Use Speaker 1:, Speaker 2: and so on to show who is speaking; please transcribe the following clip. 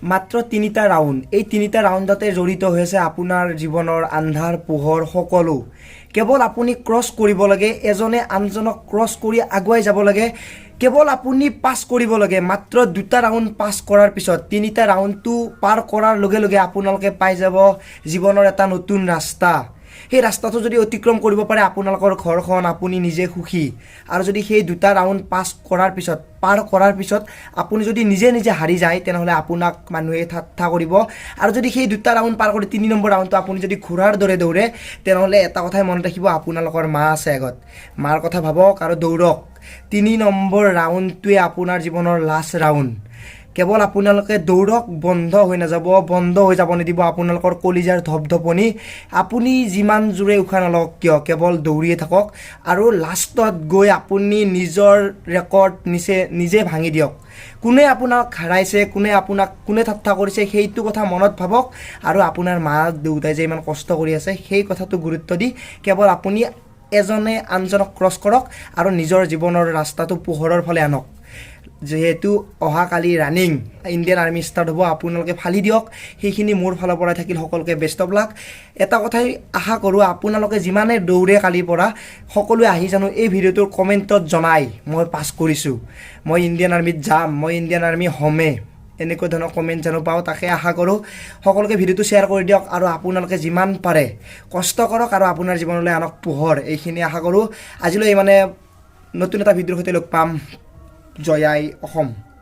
Speaker 1: মাত্ৰ তিনিটা ৰাউণ্ড। এই তিনিটা ৰাউণ্ডতে জড়িত হৈ আছে আপোনাৰ জীৱনৰ আন্ধাৰ পোহৰ সকলো। কেৱল আপুনি ক্ৰছ কৰিব লাগে, এজনে আনজনক ক্ৰছ কৰি আগুৱাই যাব লাগে। কেৱল আপুনি পাছ কৰিব লাগে। মাত্ৰ দুটা ৰাউণ্ড পাছ কৰাৰ পিছত, তিনিটা ৰাউণ্ডটো পাৰ কৰাৰ লগে লগে আপোনালোকে পাই যাব জীৱনৰ এটা নতুন ৰাস্তা। সেই ৰাস্তাটো যদি অতিক্ৰম কৰিব পাৰে, আপোনালোকৰ ঘৰখন, আপুনি নিজে সুখী। আৰু যদি সেই দুটা ৰাউণ্ড পাছ কৰাৰ পিছত, পাৰ কৰাৰ পিছত আপুনি যদি নিজে নিজে হাৰি যায়, তেনেহ'লে আপোনাক মানুহে ঠাট্টা কৰিব। আৰু যদি সেই দুটা ৰাউণ্ড পাৰ কৰি 3 নম্বৰ ৰাউণ্ডটো আপুনি যদি ঘোঁৰাৰ দৰে দৌৰে, তেনেহ'লে এটা কথাই মনত ৰাখিব, আপোনালোকৰ মা আছে আগত। মাৰ কথা ভাবক আৰু দৌৰক। 3 নম্বৰ ৰাউণ্ডটোৱে আপোনাৰ জীৱনৰ লাষ্ট ৰাউণ্ড। কেৱল আপোনালোকে দৌৰক, বন্ধ হৈ নাযাব, বন্ধ হৈ যাব নিদিব আপোনালোকৰ কলিজাৰ ধপধপনি। আপুনি যিমান জোৰে উশাহ নলওক কিয়, কেৱল দৌৰিয়ে থাকক আৰু লাষ্টত গৈ আপুনি নিজৰ ৰেকৰ্ড নিজে নিজে ভাঙি দিয়ক। কোনে আপোনাক হাৰাইছে, কোনে ঠাট্টা কৰিছে, সেইটো কথা মনত ভাবক আৰু আপোনাৰ মা দেউতাই যে ইমান কষ্ট কৰি আছে, সেই কথাটো গুৰুত্ব দি কেৱল আপুনি এজনে আনজনক ক্ৰছ কৰক আৰু নিজৰ জীৱনৰ ৰাস্তাটো পোহৰৰ ফালে আনক। যিহেতু অহাকালি ৰানিং ইণ্ডিয়ান আৰ্মি ষ্টাৰ্ট হ'ব, আপোনালোকে ফালি দিয়ক। সেইখিনি মোৰ ফালৰ পৰা থাকিল। সকলোকে বেষ্ট অফ লাক। এটা কথাই আশা কৰোঁ, আপোনালোকে যিমানে দৌৰে, কালিৰ পৰা সকলোৱে আহি জানো এই ভিডিঅ'টোৰ কমেণ্টত জনাই, "মই পাছ কৰিছোঁ, মই ইণ্ডিয়ান আৰ্মিত যাম, মই ইণ্ডিয়ান আৰ্মি হ'মে", এনেকুৱা ধৰণৰ কমেণ্ট জানো পাওঁ, তাকে আশা কৰোঁ। সকলোকে ভিডিঅ'টো শ্বেয়াৰ কৰি দিয়ক আৰু আপোনালোকে যিমান পাৰে কষ্ট কৰক আৰু আপোনাৰ জীৱনলৈ আনক পোহৰ, এইখিনি আশা কৰোঁ। আজিলৈ মানে নতুন এটা ভিডিঅ'ৰ সৈতে লগ পাম। জয় আই অসম।